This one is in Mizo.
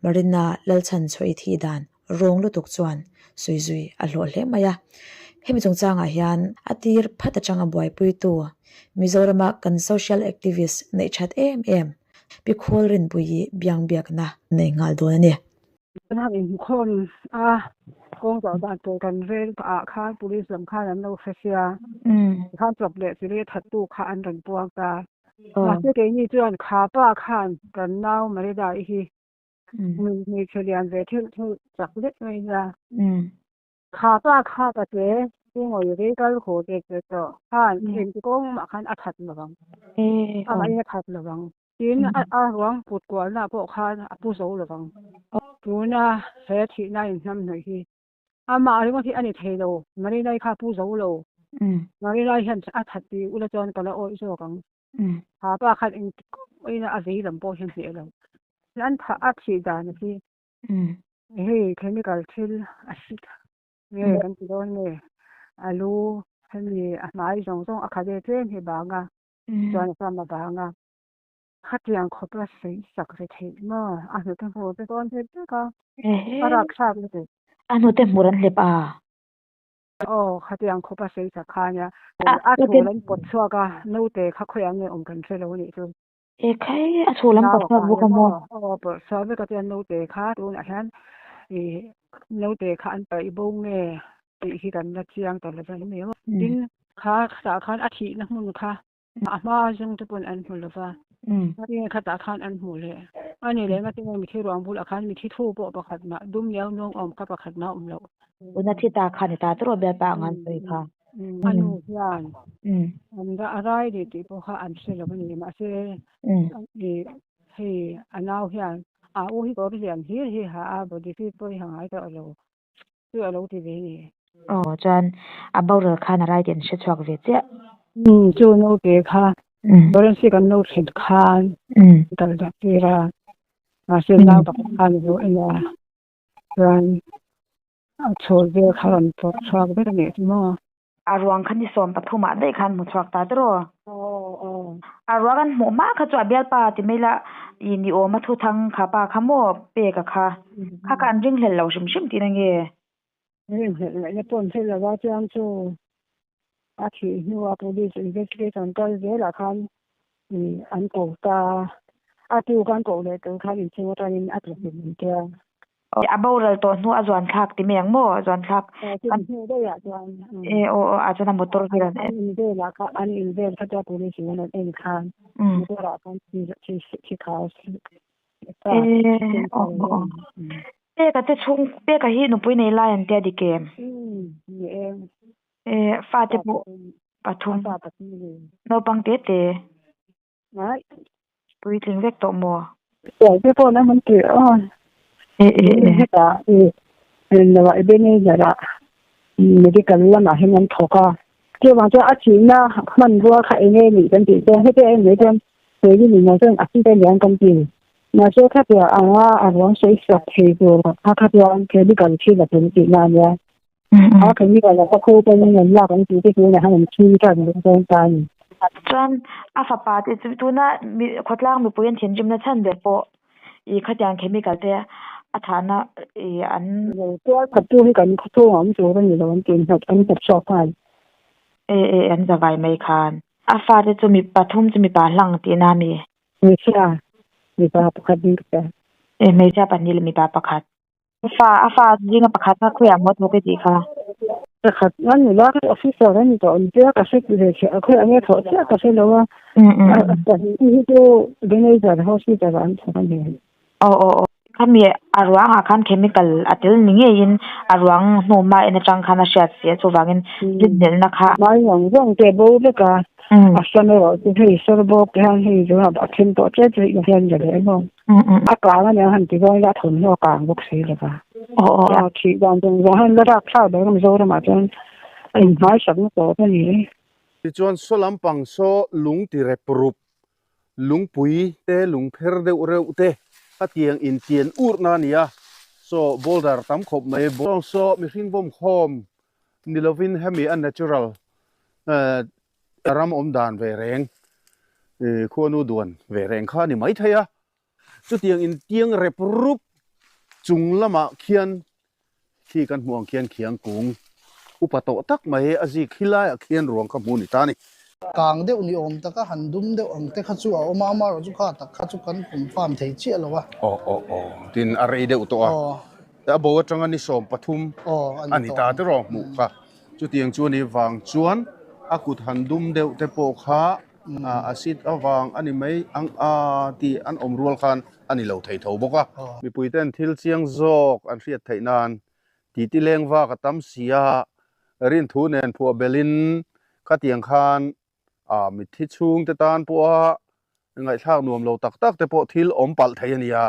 Marina Lalchhanchhuahi thih dan rawng lutuk chuan sawi zui a hlawh hle mai a. Hemi chungchangah hian a tir phat atanga buaipuitu Mizorama kan social activist neih that em em Pi Khawl Rinpuii biangbiakna nei nghal dawn a ni. Kan han inhmukhawm a, kawng zawh dan tur kan rel ah khan police lam khan an lo hre sia, tikhan chawp leh chili a thattu kha an rawn puang ta. Mahse keini chuan kha pa khan kan nau Marida-i hi hmeichhe lian ve theuh theuh chak lek mai nia. Kha pa kha ka che Ringawi rei kal haw che che tawh khan engti kawng mah khan a that lovang, amahin a that lovang. Tin, a ruang put kualna pawh khan a pu zo lovang. Tuna he thihna inhnamhnawih hi amah ringawt hi a ni thei lo, Marinai kha a pu zo lo. Marinai hian a that tih ula chuan ka la awih zawk ang. Kha pa khan engti kawng a vei lam pawh hian hneh lo. An thah a thih dan hi hei chemical thil a hri nge kan ti dawn nge alu hemi a hmai zawng zawng a khat e tlem hi bang a. Chuan a sam a vang a, khatiang khawp a sawi sak ve theih maw? A hnute hmur te dawn hlep vek a, a rapthlak lutuk. A hnute hmur an hlep a? Aw, khatiang khawp a sawi sak kha ania. A chhul an pawt chhuak a, naute kha khawiah nge awm kan hre lo a nih chu. E khai, a chhul an pawt chhuak bawk a maw? Aw, pawt chhuak vek a, chuan naute kha tunah hian ih naute kha an paih bo nge tih hi kan la chiang ta lo va ni maw? Tin, kha tah khan a thihna hmun kha a hma zawng te pawn an hmu lo va, ngatinge khatah khan an hmuh leh? A ni leh ngatinge mithi ruang bulah khan mithi thu pawh pakhat mah dum niau nuang awm kha pakhat mah a awm loh. Una thi ta kha ni ta tawrh bialpa ang an sawi kha. A nu hian an a rai ni tih pawh kha an hre lo a ni mahse hei a nau hian a u hi kawr lian hlir hi ha a body fit pawh hi ha ngai tawh lo. Chu a lo ti ve ni. Aw chuan a boral khan a rai tih an hre chhuak ve chiah. Umm chu naute kha forensic an lo thlen khan kal dah tir a, mahse nau pakhat khan a lo en a, chuan a chhawl vel kha rawn pawrh chhuak vek a nih chu maw. A ruang kha ni 13 ah daih khan hmu chhuak ta tawh aw. A ruang an hmuh hma kha chu a bialpa ti mai la i ni awm a thu thang kha pa kha maw pek a kha. Kha kha an ringhlelh lo hrim hrim tihna nge? Ringhlelh ngaihna pawh an hre lo a, chuan chu a thih hnua police investigation kal zelah khan an ko ta a, a tuk an koh leh tur khan inchhung atangin a tla hlim an tia. A boral tawh hnu a zuan thlak ti mai ang maw? A zuan thlak. Chumi hnu daih ah chuan. E aw aw ah chuan a motor hi rawn en. An in vel ah kha an in vel kha chuan police in an rawn en khan motor ah khan thi thi khau E aw aw Peka te chhung Peka hi nupui nei lai an tia dik em? Ni e. E fate pawh pathum. Naupang te te. Ngai. Puitling vek tawh maw? Tuai te pawh an ti a. E e e. Hetah i englo ah Ebenezer ah medical lamah hian an thawk a. Chuvang chuan a thihna hmanrua kha eng nge nih kan tih chuan heti a en mai chuan Hmeichhe ni mai chuan a thi te lian kan ti. Mahse khatia anga a ruang sawi sak thei tur kha kha chuan chemical thil a tel tihna a nia. A chemical a ka khu pawhin an lak an tih te chu han an thi tan leh dawn ta a ni. Chuan a fapa te chu tuna khawtlang mipui an thinrimna chhan ber pawh ih khatiang chemical te a thahna ih an. Tual khattu hi kan khawchhung a awm tur a ni lo an tih an hnawt chhuak nghal. E e an zavai mai khan. A fate chu mi pathum chu mipa hlang tihna a mi? Hmeichhia mipa pakhat in ka hria. E hmeichhia pahnih leh mipa pakhat. Fa a fa zinga pakhat kha khawiah maw thawk i tih kha? Pakhat a ni la, officer a ni tawh ang tia ka hre ve chiah a, khawiah nge thawh chiah ka hre lo a. Pahnih hi chu Ebenezer Hospital ah an thawk a ni. Aw aw aw. Khami a ruangah khan chemical a tel ni ngeiin a ruang hnu hma en atang khan a hriat si a, chuvangin rinhlelhna kha. Hmai zawng zawng te bo vek a, a hran erawh chu hei sawr bawk te hian hei zawng a then tawh ṭep ṭep hian la leh emaw. A kang a nia han ti dawn ila a thawmhnaw a kang bawk si lo va. A thih dan zawng zawng hian la rap thlak ber a Mizoramah chuan a inhmaisakna tawp a ni e. Tichuan saw lampang saw lung ti rep rup, lungpui te lung pher deuh reuh te a tiang intian urna a ni a, saw boulder tam khawp mai. Saw saw mihring vawm khawm ni lovin hemi a natural ram awm dan ve reng, khuanu duan ve reng kha a ni maithei a. Chutiang intiang rep rup Chung lamah khian khi kan hmuh ang khian khiang kung upa tawh tak mai a zik khi laiah khian ruang kha hmu a ni ta a ni. Kang deuh ni awm taka han dum deuh ang te kha chu a awm a, amaherawh chu kha tak kha chu kan confirm thei chiah lo a. Aw aw aw tin a rei deuh tawh a. Aw. A bo atanga ni 13 Aw a ni ta te rawh hmuh kha. Chutiang chu a nih vang chuan a kut han dum deuh te pawh kha acid avang a ni mai ang a tih an awm rual khan a ni lo thei tho bawk a. Mipui ten thil chiang zawk an hriat theih nan titi leng vak a tam si a, rinthu nen phuah belhin khatiang khan mitthi chhungte tan pawha ngaihthlak nuam lo tak tak te pawh thil awm palh thei a ni a.